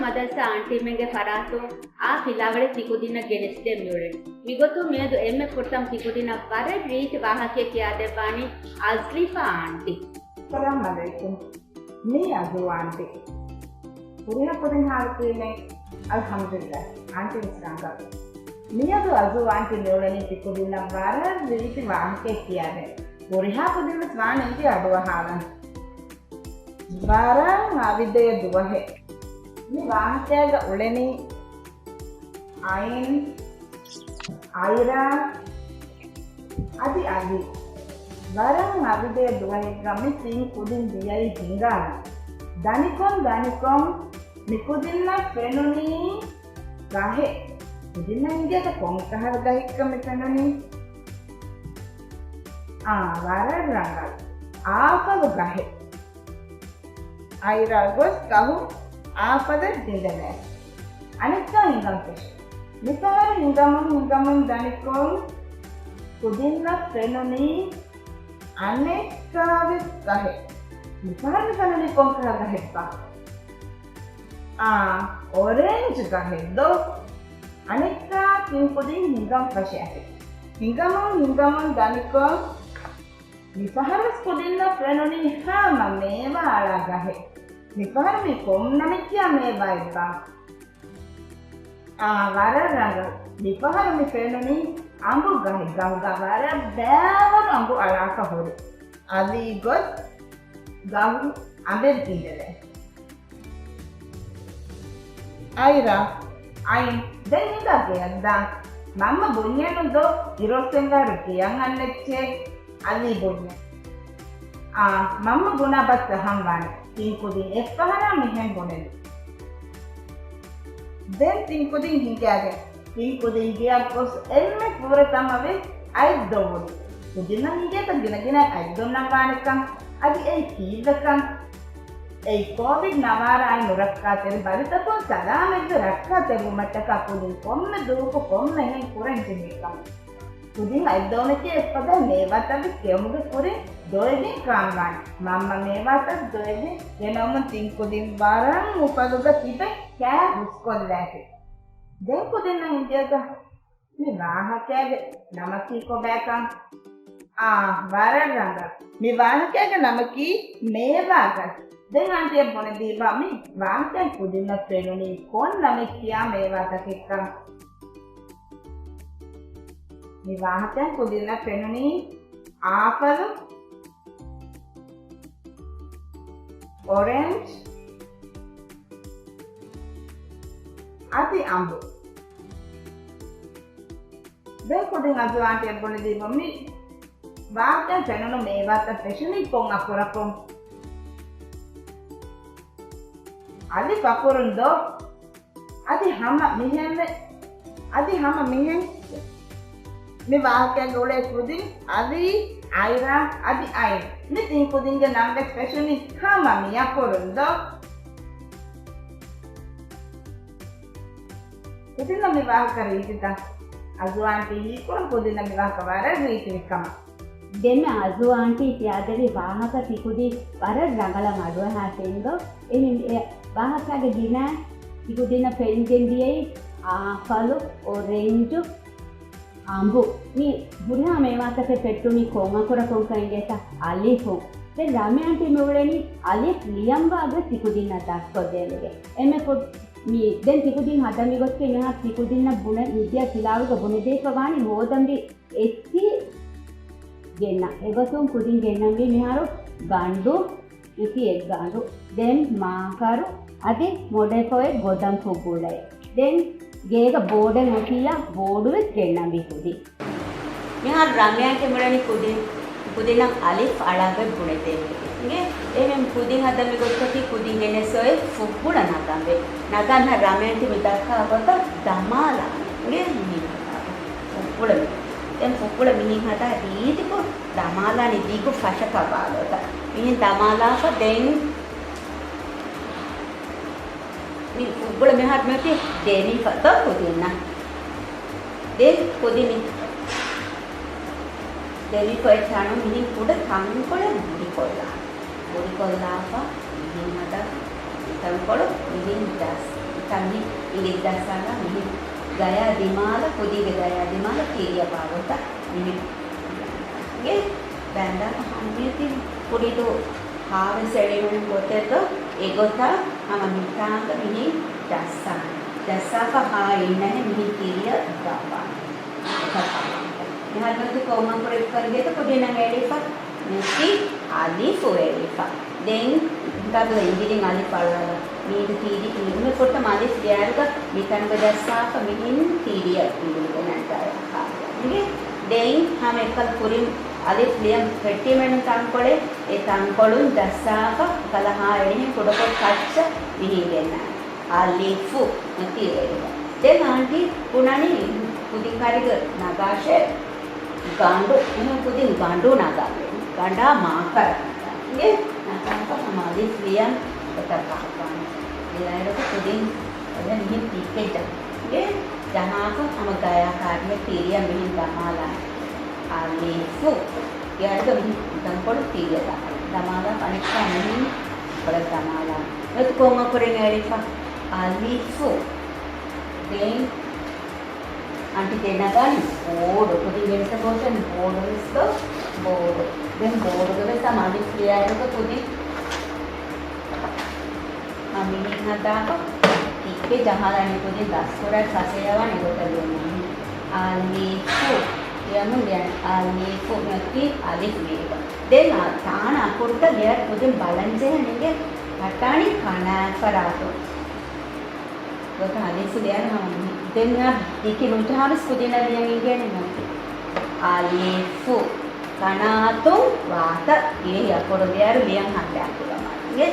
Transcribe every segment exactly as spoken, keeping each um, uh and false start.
މަދަރުސާ އާންޓީމެންގެ ފަރާތުން އާ ފިލާވަޅެއް ތިކުދިންނަށް ގެނެސްދޭން މިއުޅެނީ. މިގޮތުން މިއަދު އެންމެ ފުރަތަމަ ތިކުދިންނަށް ވަރަށް ރީތި ވާހަކައެއް ކިޔާދެއްވާނީ އަޒްލިފާ އާންޓީ. އައްސަލާމް އަލައިކުމް. މީ އަޒު އާންޓީ. ހުރިހާ ކުދިން ހާލުކީނެ؟ އަލްޙަމްދުލިއްލާހް. އާންޓީ ވެސް ރަނގަޅު. މިއަދު އަޒު އާންޓީ މިއުޅެނީ ތިކުދިންނަށް ވަރަށް ރީތި ވާހަކައެއް ކިޔާދޭން. ހުރިހާ ކުދިން ވެސް ވާނެ އިނގޭ އަޑުއަހާލަން. ވަރަށް އަވިދޭ ދުވަހެއް. މި ވާހަކައިގަ އުޅެނީ އައިން، އައިރާ، އަދި އަލީ. ވަރަށް އަވިދޭ ދުވަހެއްގަ މި ތިން ކުދިން ދިޔައީ ހިނގާން. ދަނިކޮން ދަނިކޮން މި ކުދިންނަށް ފެނުނީ ގަހެއް. ކުދިންނަށް އިނގޭތަ ކޮން ކަހަލަ ގަހެއްކަން މި ފެނުނީ؟ އާ، ވަރަށް ރަނގަޅު. އާފަލު ގަހެއް. އައިރާ ގޮސް ގަހު އާފަލަށް ގެންދަވާ. އަނެއްކާ ހިނގަން ފެށި. މިފަހަރު ހިނގަމުން ހިނގަމުން ދަނިކޮން ކުދިންނަށް ފެނުނީ އަނެއްކާވެސް ގަހެއް. މިފަހަރު މި ފެނުނީ ކޮންކަހަލަ ގަހެއްބާ؟ އާ، އޮރެންޖް ގަހެއް ދޯ؟ އަނެއްކާ ތިން ކުދިން ހިނގަން ފަށި އަތި. ހިނގަމުން ހިނގަމުން ދަނިކޮން މިފަހަރުވެސް ކުދިންނަށް ފެނުނީ ހަމަ މޭވާ އަޅާ ގަހެއް. މިފަހަރު މީ ކޮން ނަމެއް ކިޔާ މޭވާއެއްބާ؟ އާ، ވަރަށް ރަނގަޅު. މިފަހަރު މި ފެނުނީ އަނބު ގަހެއް. ގަހުގަ ވަރަށް ބައިވަރު އަނބު އަޅާފަ ހުރި. އަލީ ގޮސް ގަހު އަނބެއް ގެންދަވާ. އައިރާ، އައިން، ދެން ހިނގާ ގެޔަށް ދާން. މަންމަ ބުންޏެއްނު ދޯ، އިރުއޮއްސެން ވަރު ގެޔަށް އަންނައްޗޭ. އަލީ ބުންޏެއް. އާ، މަންމަ ބުނާ ބަސް އަހަން ވާނެ. ތިން ކުދިން އެއްފަހަރާ މިހެން ބުނެލި. ދެން ތިން ކުދިން ހިނގާގެން ތިން ކުދިން ގެޔަށް ގޮސް އެންމެ ފުރަތަމަވެ އަތް ދޮވުނު. ކުދިންނަށް އިނގޭތަ ގިނަ ގިނަ އަތް ދޮންނަން ވާނެކަން. އަދި އެއީ ކީއްވެކަން؟ އެއީ ކޯވިޑް ނަވާރަ އައި ނުރައްކާތެރި ބަލިތަކުން ސަލާމަތްވެ ރައްކާތެރިވުމަށްޓަކާ ކުދިން ކޮންމެ ދުވަހަކު ކޮންމެހެން ކުރަން ޖެހޭ ކަމެއް. ކުދިން އަތް ދޮވުމަކީ އެއްފަދަ މޭވާތައް ވެސް ކެއުމުގެ ކުރިން ދޮވެގެން ކާން ވާނެ. މަންމަ މޭވާތައް ދޮވެގެން ގެނައުމުން ތިން ކުދިން ވަރަށް އުފަލުގަ ތިބެ ކާ ހުސްކޮށްލާފި. ދެން ކުދިންނަށް އިނގޭތަ މި ވާހަކައިގެ ނަމަކީ ކޮބާކަން؟ އާ، ވަރަށް ރަނގަޅު. މި ވާހަކައިގެ ނަމަކީ މޭވާގަސް. ދެން އާންޓީއަށް ބުނެދީބާ މި ވާހަކައިން ކުދިންނަށް ފެނުނީ ކޮން ނަމެއް ކިޔާ މޭވާތަކެއްކަން؟ މި ވާހަކައިން ކުދިންނަށް ފެނުނީ އާފަލު، އޮރެންޖް، އަދި އަނބު. ދެން ކުދިން އަޒު އާންޓީއަށް ބުނެދީބަ މި ވާހަކައިން ފެނުނު މޭވާތައް ފެށުނީ ކޮން އަކުރަކުން؟ އަލިފް އަކުރުން ދޯ؟ އަދި ހަމަ މިހެންވެ، އަދި ހަމަ މިހެން މި ވާހަކައިގަ އުޅޭ ކުދިން އަލީ، އައިރާ އަދި އައިން. މި ތިން ކުދިންގެ ނަން ވެސް ފެށުނީ ހަމަ މި އަކުރުން ދޯ؟ ކުދިންނަށް މި ވާހަކަ ރީތިތަ؟ އަޒު އާންޓީ ހީކުރަން ކުދިންނަށް މި ވާހަކަ ވަރަށް ރީތިވި ކަމަށް. ދެންމެ އަޒު އާންޓީ ކިޔާދެއްވި ވާހަކަ ތިކުދިން ވަރަށް ރަނގަޅަށް އަޑުއަހާ ސެންގޯ. އެހެން އެ ވާހަކައިގެ ގިނަ ތިކުދިންނަށް ފެނިގެން ދިޔައީ އާފަލު، އޮރެންޖު، އަނބު. މި ހުރިހާ މޭވާތަކެއް ފެއްޓުނީ ކޮން އަކުރަކުންކަން އިނގޭތަ؟ އަލިފުން. ދެން ރާމިޔާ އާންޓީ މިއުޅެނީ އަލިފް ލިޔަންވާގޮތް ތިކުދިންނަށް ދަސްކޮށްދޭންވެގެން. އެންމެ ފު-، މި ދެން ތިކުދިން ހަދަ މިގޮތުގެ މިހާރު ތިކުދިންނަށް ބުނެ މިދިޔަ ފިލާވަޅުގަ ބުނެދީފަ ވާނީ ހޯދަނބި އެއްޗިހި ގެންނަ. އެގޮތުން ކުދިން ގެންނަންވީ މިހާރު ގަނޑު، އިތި އެއްގަނޑު، ދެން މާކަރު، އަދި މޮޑެފޮއެ ގޮދަން ފުއްގުޅައެއް. ދެން ގޭގަ ބޯޑެއް އޮތިއްޔާ ބޯޑުވެސް ގެންނަންވީ ކުދިން. މިހާރު ރާމިޔާ އާންޓީ މިއުޅެނީ ކުދިން، ކުދިންނަށް އަލިފް އަޅާގޮތް ބުނެދޭން އިނގޭ. އެހެން ކުދިން ހަދަ މިގޮތަކީ ކުދިން ގެނެސް އޮތް ފުއްގުޅަ ނަގަންވެ. ނަގަން ރާމިޔާ އާންޓީ މި ދައްކާ ގޮތަށް ދަމާލާނެ އިނގޭ މިހިން ހަދާ. ފުއްގުޅަ މި. ދެން ފުއްގުޅަ މިހިން ހަދާ ރީތިކޮށް ދަމާލާނީ ދިގު ފަށަކަށް ވާގޮތަށް. މިހިން ދަމާލާފަ ދެން މި ފުއްގުޅަ މިހާރު މިއޮތީ ދެވިފަ ދޯ ކުދިންނަށް. ދެން ކުދިން މި ދެވިފަ އެއްޗެއް ނޫން މިހިން ކުޑަ ތަންކޮޅެއް ބުޑިކޮށްލާ. ބުޑިކޮށްލާފަ މިހިން ހަދާ ތަންކޮޅު މިހިން ޖަސް. ތަންހެން އިނގިލި ދައްސާލާ މިހިރީ ގަޔާ ދިމާލަށް، ކުދީގެ ގަޔާ ދިމާލަށް ތީރިއަށް ބާވަތަ މިހިރީ. ގެ ބައިންދާ ހަމަ މިއޮތީ ކުރިދޫ ހާވެސް އެޅިވަން ގޮތެއްދޯ، އެގޮތަށް ހަމަ މިތާނގަ މިހިރީ ޖައްސާނެ. ޖައްސާފަ ހާ އިންނަހެން މިހިރީ ތީރިއަށް ދާފާނެ. މިހާރު މިއޮތީ ކޮން އަކުރެއްކަން ދޭތަ ކުދިންނަށް އެޅިފަ؟ މިއޮތީ އަލިފު އެޅިފަ. ދެން ހިނގާބަލަ އިނގިލިން އަލިފް އަޅާލަ. މީގެ ތީރި ކިޔުމެ ފުރަތަމަ އަލިފް ލިޔާއިރުގަ މިތަނުގަ ޖައްސާފަ މިހިން ތީރިއަށް އިނގިލިގެ ނައްޖާ އެކާ. ދެން ހަމަ އެއްކަލަ ކުރިން އަލިފް ލިޔަން ފެއްޓީމެން ތަންކޮޅެއް، އެ ތަންކޮޅުން ޖައްސާފަ ކަލަ ހާ އެޅިހެން ކުޑަކޮށް ކައްޗަށް މިހިން ގެންނާނެ. އަލިފު ތި އެޅިފަ. ދެން އާންޓީ ބުނަނީ ކުދިން ކާރިގެ ނަގާށޭ ގަނޑު، އެހެން ކުދިން ގަނޑު ނަގާ، ގަނޑާ މާކަރަށް ނަގާ. އިނގޭ ނަގާފަ ހަމަ އަލިފް ލިޔަން އެތައް ބާއްވާނެ. ލިޔާއިރު ކުދިން އެހެން މިހިން ތިއްކެއް ޖަހާ. އިނގޭ ޖަހާފަ ހަމަ ގަޔާ ކާރިއަށް ތިރިއަށް މިހިން ދަމާލާނެ. އަލިފު. އިޔާއިރު މިހިން ތަންކޮޅު ތިރިއަށް ދަމާލާ. ދަމާލާ އަނެއްކާ މިހިން ބޮޑަށް ދަމާލާނެ. އެތަ ކޮން އަކުރެއް އެޅިފަ؟ އަލިފު. ދެން އާންޓީ ދެން ނަގާނީ ބޯޑު. ކުދިން ގެނެސް ކޯޗަން ބޯޑު ވެސް ދޯ ބޯޑު. ދެން ބޯޑުގަ ވެސް ހަމަ އަލިފް ލިޔާއިރުގަ ކުދިން ހަމަ މިހިން ހަދާފަ ތިއްކެއް ޖަހާލާނެ ކުދިން ދަސްކުރާ ސަސެޔަވާނެ ގޮތަށް ލިޔުމުން. އަލިފު. ލިޔަމުން ލިޔަން އަލިފު މިއޮތީ އަލިފް ވޭގޮތް. ދެން އާ ތާނަ އަކުރުތައް ލިޔާ ކުދިން ބަލަންޖެހެން އިނގޭ ހައްޓާނީ ކަނާފަރާތު. ގޮތަށް އަލިފު ލިޔާން ހަމަ ދެން އާ ދިކި ނުޖަހާވެސް ކުދިންނަށް ލިޔަން އިނގޭނެ މަ. އަލިފު. ކަނާތު ވާތަ އިރެހި އަކުރު ލިޔާރު ލިޔަން ހައްޓާން ކުރަމާ އިނގޭ.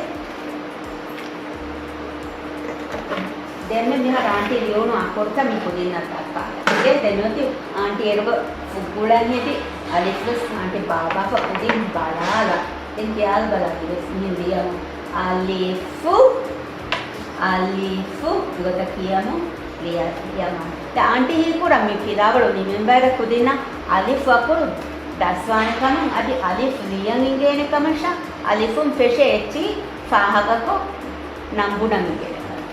ދެންމެ މިހާރު އާންޓީ ލިޔުނު އަކުރުތައް މި ކުދިންނަށް ދައްކާލަން. ދެން ދެން އޮތީ އާންޓީ އޭރުގަ ފުއްގުޅަން ހެދި އަލިފްވެސް އާންޓީ ބާބާފަ ކުދިން ބަލާލަ. ދެން ކިޔާލަ ބަލާ ތިވެސް މިހެން ލިޔަމު. އަލިފު، އަލިފު ގޮތަށް ކިޔަމު ލިޔަ، ލިޔަމާ. ދެން އާންޓީ ހީކުރަން މި ފިލާވަޅު ނިމެންބައިރަށް ކުދިންނަށް އަލިފް އަކުރު ދަސްވާނެ ކަމަށް އަދި އަލިފް ލިޔަން އިނގޭނެ ކަމަށާ އަލިފުން ފެށޭ އެއްޗިހި ފާހަގަކޮށް ނަން ބުނަން އިނގޭނެ ކަމަށް.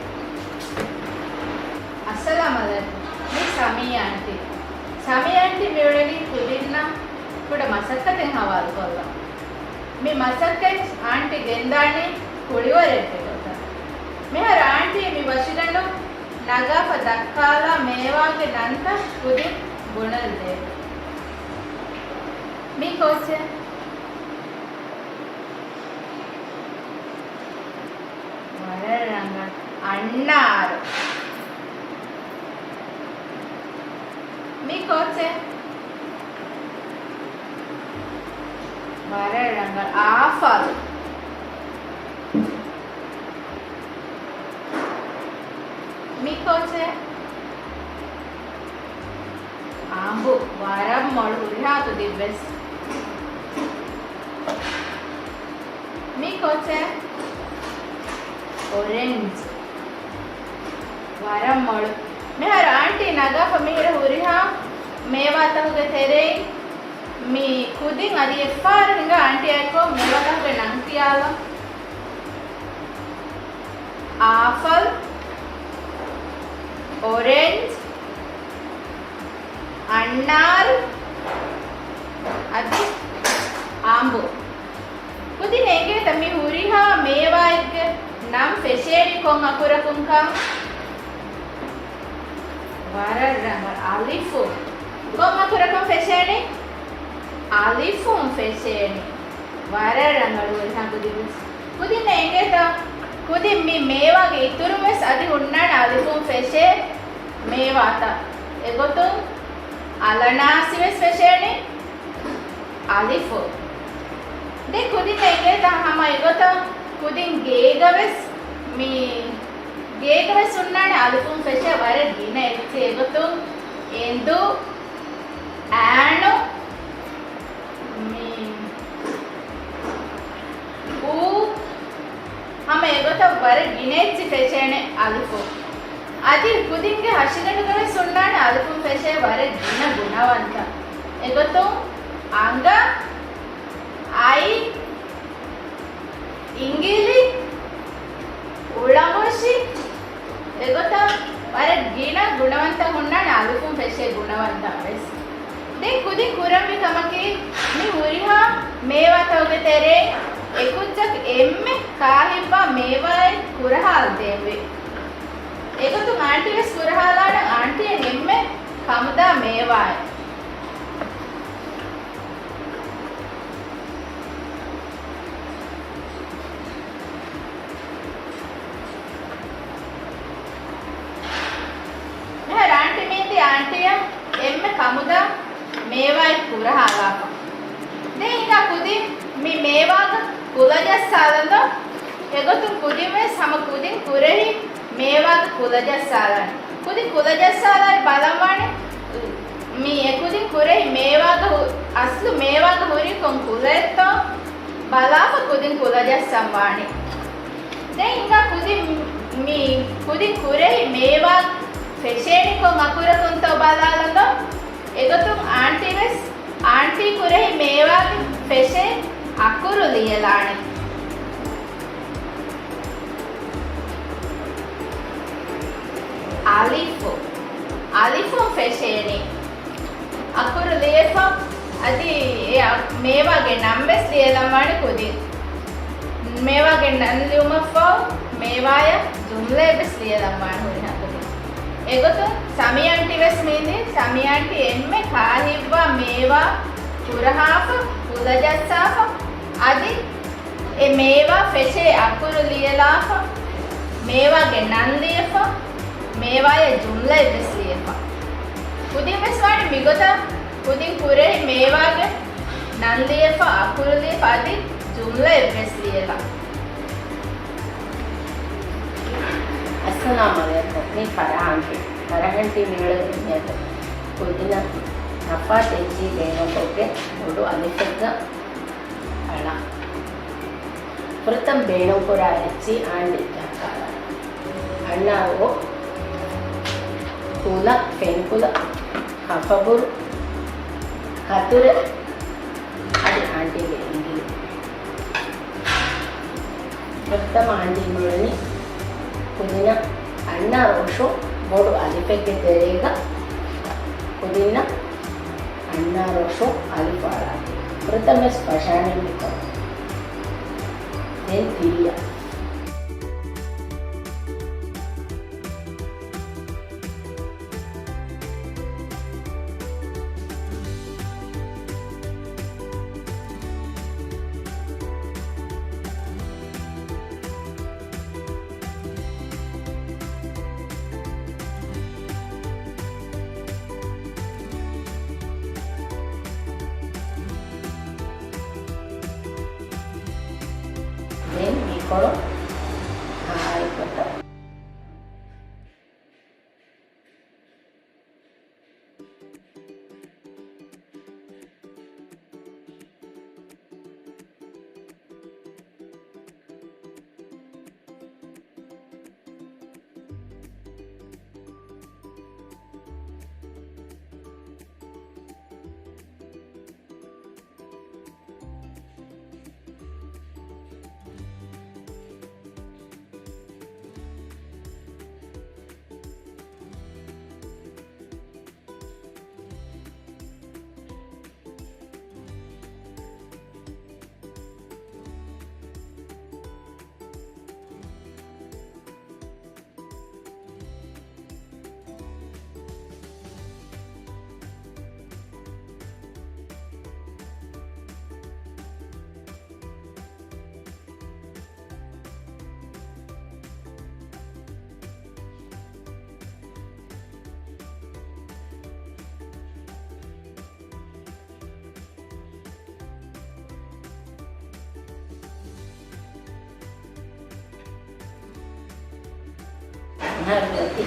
އައްސަލާމް އަލައިކުމް. މީ ސަމީ އާންޓީ. ސަމީ އާންޓީ މިއުޅެނީ ކުދިންނަށް ކުޑަ މަސައްކަތެއް ހަވާލުކޮށްލަން. މި މަސައްކަތް އާންޓީ ގެންދާނީ ކުޅިވަރެއްގެ ގޮތަށް. މިހާރު އާންޓީ މި ވަށިގަނޑު ނަގާފަ ދައްކާލާ މޭވާގެ ނަންތައް ކުދިން ބުނެލަދޭ. މީ ކޯއްޗެއް؟ ވަރަށް ރަނގަޅު. އަންނާރު. މީ ކޯއްޗެއް؟ ވަރަށް ރަނގަޅު. އާފަލު. މީ ކޯއްޗެއް؟ އާނބު. ވަރަށް މޮޅު ހުރިހާ ކުދިން ވެސް. މީ ކޯއްޗެއް؟ އޮރެންޖް. ވަރަށް މޮޅު. މިހާރު އާންޓީ ނަގާފަ މިހިރަ ހުރިހާ މޭވާތަކުގެ ތެރެއިން މި ކުދިން އަދި އެއްފަހަރު ހިނގާ އާންޓީއާއެކު މޭވާތަކުގެ ނަން ކިޔާލަން. އާފަލް، އޮރެންޖް، އަންނާރު، އަދި އާނބު. ކުދިން އެނގޭތަ މި ހުރިހާ މޭވާއެއްގެ ނަން ފެށޭނީ ކޮން އަކުރަކުން ކަން؟ ވަރަށް ރަނގަޅު. އަލިފު. ކޮން އަކުރަކުން ފެށޭނީ؟ އަލިފުން ފެށޭނީ. ވަރަށް ރަނގަޅު ހުރިހާ ކުދިން ވެސް. ކުދިންނަށް އެނގޭތަ؟ ކުދިން މި މޭވާގެ އިތުރުން ވެސް އަދި ހުންނާނެ އަލިފުން ފެށޭ މޭވާތައް. އެގޮތުން އަލަނާސި ވެސް ފެށޭނެ އަލިފުން. ދެން ކުދިންނަށް އެނގޭތަ ހަމަ އެގޮތަށް ކުދިން ގޭގަ ވެސް މި ގޭގަ ވެސް ހުންނާނެ އަލިފުން ފެށޭ ވަރަށް ގިނަ އެއްޗެއް. އެގޮތުން އެނދު، އާނު، މި އޫ، ހަމަ އެގޮތަށް ވަރަށް ގިނަ އެއްޗި ފެށޭނެ އަލިފުން. އަދި ކުދިންގެ ހަށިގަނޑުގަވެސް ހުންނާނެ އަލިފުން ފެށޭ ވަރަށް ގިނަ ގުނަވަންތައް. އެގޮތުން އަނގަ، އަތް، އިނގިލި، އުޅަނބޮށި، އެގޮ އެކުއްޖަކު އެންމެ ކާހިއްވާ މޭވާއެއް ކުރަހާލަދޭންވީ. އެގޮތުން އާންޓީ ވެސް ކުރަހާލާނަން އާންޓީއަށް އެންމެ ކަމުދާ މޭވާއެއް. މިހާރު އާންޓީ މީތި އާންޓީއަށް އެންމެ ކަމުދާ މޭވާއެއް ކުރަހާލާފަ. ދެން ހިނގާ ކުދިން މި މޭވާގަ ކުލަ ޖައްސާލަން ދޯ. އެގޮތުން ކުދިން ވެސް ހަމަ ކުދިން ކުރެހި މޭވާގަ ކުލަ ޖައްސާލާނެ. ކުދިން ކުލަ ޖައްސާލާއިރު ބަލަންވާނެ މި އެ ކުދިން ކުރެހި މޭވާގަ ހު-، އަސްލު މޭވާގަ ހުރީ ކޮން ކުލައެއްތޯ ބަލާފަ ކުދިން ކުލަ ޖައްސަން ވާނެ. ދެން ހިނގާ ކުދިން މި ކުދިން ކުރެހި މޭވާ ފެށޭނީ ކޮން އަކުރަކުންތޯ ބަލާލަން ދޯ. އެގޮތުން އާންޓީ ވެސް އާންޓީ ކުރެހި މޭވާގެ ފެށޭ އަކުރު ލިޔެލާނެ. އަލިފު. އަލިފުން ފެށޭނީ. އަކުރު ލިޔެފަ، އަދި އެ އަ-، މޭވާގެ ނަން ވެސް ލިޔެލަން ވާނެ ކުދިން. މޭވާގެ ނަން ލިޔުމަށްފަހު، މޭވާޔަށް ޖުމްލައެއް ވެސް ލިޔެލަން ވާނެ ހުރިހާ ކުދިން. އެގޮތުން ސަމީ އާންޓީ ވެސް މީނދީ، ސަމީ އާންޓީ އެންމެ ކާހިއްވާ މޭވާ ކުރަހާފަ، ކުލަ ޖައްސާފަ، އަދި އެ މޭވާ ފެށޭ އަކުރު ލިޔެލާފަ، މޭވާގެ ނަން ލިޔެފަ، މޭވާޔަށް ޖުމްލައެއް ވެސް ލިޔެފަ. ކުދިން ވެސް ވާނެ މިގޮތަށް، ކުދިން ކުރެހި މޭވާގެ ނަން ލިޔެފަ، އަކުރު ލިޔެފަ، އަދި ޖުމްލައެއް ވެސް ލިޔެލާ. އައްސަލާމް ޢަލައިކުމް. މީ ފަރާހަންޓީ. ފަރާހަންޓީ މިއުޅެނީ މިއަދު ކުދިނަށް ތަފާތު އެއްޗިހި ބޭނުންކޮށްގެން ބޮޑު އަލިފެއްގަ އަޅާ. ފުރަތަމަ ބޭނުންކުރާ އެއްޗިހި އާންޑި ޖަހައްކާލާ. އަންނާރު، ކުލަ، ފެންކުލަ، ކަފަބުރު، ކަތުރެއް، އަދި އާންޑީގެ އިނގިލި. ފުރަތަމަ އާންޑީ މިއުޅެނީ ކުދިނަށް އަންނާރު ރޮށު ބޮޑު އަލިފެއްގެ ތެރޭގަ ކުދިންނަށް އަންނާރު ރޮށު އަލިފު އަޅާ. ފުރަތަމަވެސް ފަށާނެ މިކޮޅު. ދެން ތިރިއަށް. ދެން މިކޮޅު ހާއި ކޮށް. މިހާރު އޮތީ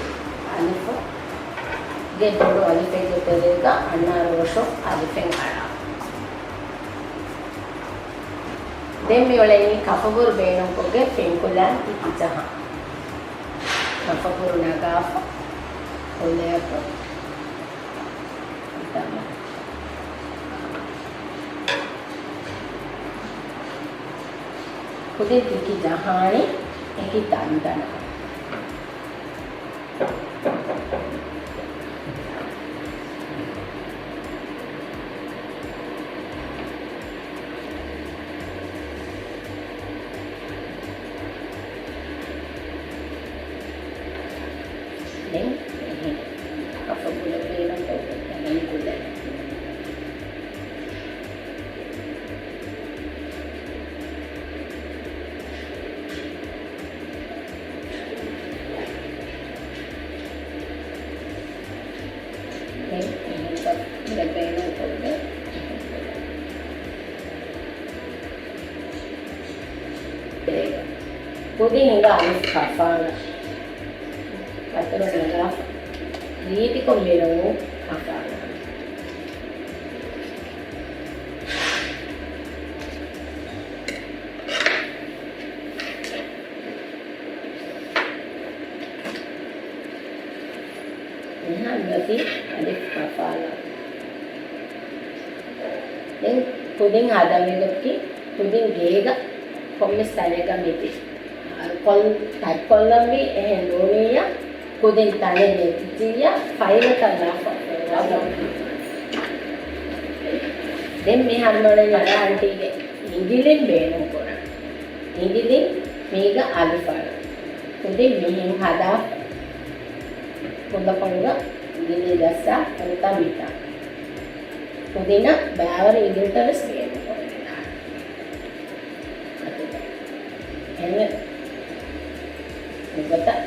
އަލިފުގެ ބޮޑު އަލިފެއްގެ ތެރޭގަ އަންނާރު ރޮށު އަލިފެއް އަޅާ. ދެން މިއުޅެނީ ކަފަބުރު ބޭނުންކޮށްގެން ފެންކުލައިން ތިކި ޖަހާ. ކަފަބުރު ނަގާފަ ކުލަޔަކު. ކުދިން ތިކި ޖަހާނީ އެކި ތަންތަނަށް. ދެން އެހެން ކަފަ ގުލަ ބޭނުންކޮށްގެން އެހެން ގުލައި. ދެން އެހެން ކަފަ ގުލަ ބޭނުންކޮށްގެން ކުދިން ހިނގާ އަލިފް ކަފާނަ. އަތޮޅު ނަގާފަ. ރީތިކޮށް ބޭނުންވުން ކަފާނަ. މިހާރު އަލިފް ކަފާލާ. ދެން ކުދިން ހަދާ މީގޮތަކީ ކުދިން ގޭގަ ކޮންމެސް ތަނެއްގަ މިތި ކޮން ތަތްކޮށްލަންވީ އެހެން ނޫނިއްޔާ ކުދިން ތަނެއް ނެތިއްޔާ ފައިލަކަށް ލާފަ ފޮއްވާ ބައްޕި. ދެން މިހާރު މޮޅެން ނަގާ އަންޓީގެ އިނގިލިން ބޭނުން ކުރަން. އިނގިލިން މީގަ އަލިފާން. ކުދިން މިހެން ހަދާ ކުލަކޮޅުގަ އިނގިލިން ޖައްސާ ފުރަތަމަ މިތާ. ކުދިންނަށް ބައިވަރު އިނގިލިތައް ވެސް ބޭނުން ކުރެވޭ. އެހެންވެ، މިގޮތަށް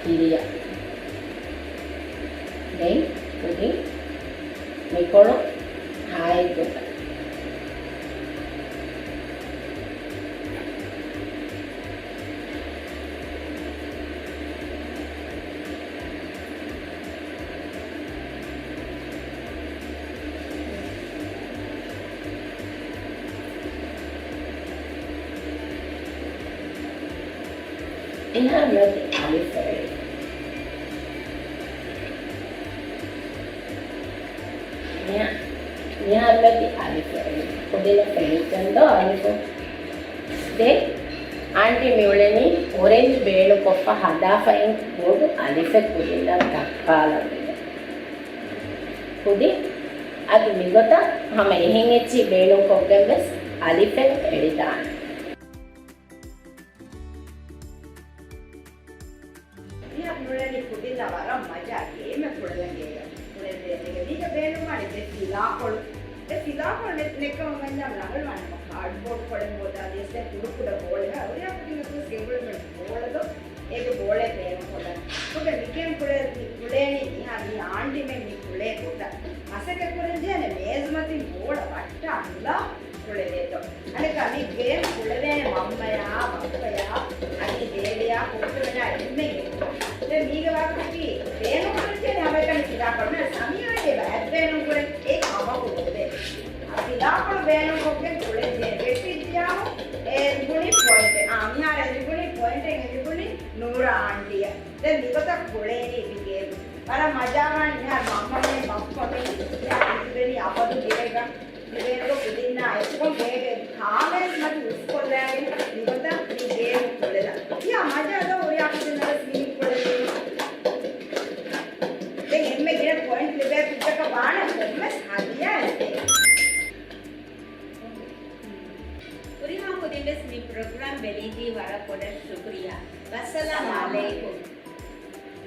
ކިރިޔާ. ދެން ކުދިން މިކޮޅު ހާއެއްގޮތަށް. މިހާރު މިއޮތީ އަލިފް އެޅި. މިހާ-، މިހާރު މިއޮތީ އަލިފް އެޅި. ކުދިންނަށް ފެނިއްޖެންދޯ އަލިފު؟ ދެން އާންޓީ މިއުޅެނީ އޮރެންޖް ބޭނުންކޮށްފަ ހަދާފައި ބޮޑު އަލިފެއް ކުދިންނަށް ދައްކާލަން. ކުދިން އަދި މިގޮތަށް ހަމަ އެހެން އެއްޗިހި ބޭނުންކޮށްގެން ވެސް އަލިފެއް އެޅިދާނެ. މިހާރު މިއުޅެނީ ކުދިންނަށް ވަރަށް މަޖާ ގޭމެއް ކުޅެލަން ގޭގަ. ކުޅެދޭނެގެ މީގަ ބޭނުންވާނެ ދެ ފިލާކޮޅު. ދެ ފިލާކޮޅު ނެ-، ނެއްކަމަށް ވަންޏާ ރަނގަޅުވާނެ ކާޑްބޯޑް ކޮޅެއް ހޯދާ ދިޔަސް ދެ ކުޑަކުޑަ ބޯޅަ. ހަ، އުރިހާ ކުދިން އަތުވެސް ގެންގުޅެމެ ބޯޅަ ދޯ. އޭގެ ބޯޅަ ބޭނުންކޮށްލަން. ކުޑަ މިގޭމް ކުޅޭ-، މި ކުޅޭނީ މިހާ މި އާންޑިމެން މި ކުޅޭ ގޮތަށް. މަސައްކަތް ކުރަން ޖެހޭނެ މޭޒުމަތިން ބޯޅަ ވައްޓާ ހުލާ ކުޅެދޭތޯ. އަނެއްކާ މި ގޭމް ކުޅެދޭނެ މަންމަޔާ، ބައްޕަޔާ، އަދި ދޭދިޔާ ކުއްތުމެނާ އެންމެން އެއްކޮށް. ދެން މީގެ ވާހަކައަކީ ބޭނުންކުރަން ޖެހޭނެ ހަމައެކަނި ފިލާކޮޅު. ސަމީރަށް އެބަ އެއްބޭނުންކުރެން އެ ކަމަކު ނުވޭ. ފިލާކޮޅު ބޭނުންކޮށްގެން ކުޅެދޭނެ. ވެއްޓިއްޖިޔާމު އެ ލިބުނީ ޕޮއިންޓެއް. އާ، މިހާރު އެ ލިބުނީ ޕޮއިންޓެއް އެ ލިބުނީ ނޫރާ އާންޓީއަށް. ދެން މިގޮތަށް ކުޅޭނީ މި ގޭމް. ވަރަށް މަޖާވާން މިހާރު މަންމަމެން ބައްޕަމެން މިހާރު ލިބެނީ އަބަދު ގޭގަ. ލިބޭނެގޮ ކުދިންނާ އެކުގަ ގޭގެ ކާމޭސް މަތި ހުސްކޮށްލާގެން މިގޮތަށް މި ގޭމް ކުޅެލަން. ތިޔާ މަޖާ ދޯ ހުރިހާ ކުދިންނަށް ވެސް މި ކުޅެލީމަ. ދެން އެންމެ ގިނަ ޕޮއިންޓް ލިބޭ ކުއްޖަކަށް ވާނެ ކޮންމެސް ހަދިޔާއެއް ދޭން. ހުރިހާ ކުދިން ވެސް މި ޕްރޮގްރާމް ބެލީތީ ވަރަށް ބޮޑަށް ޝުކުރިއްޔާ. ވައްސަލާމް އަލައިކުމް.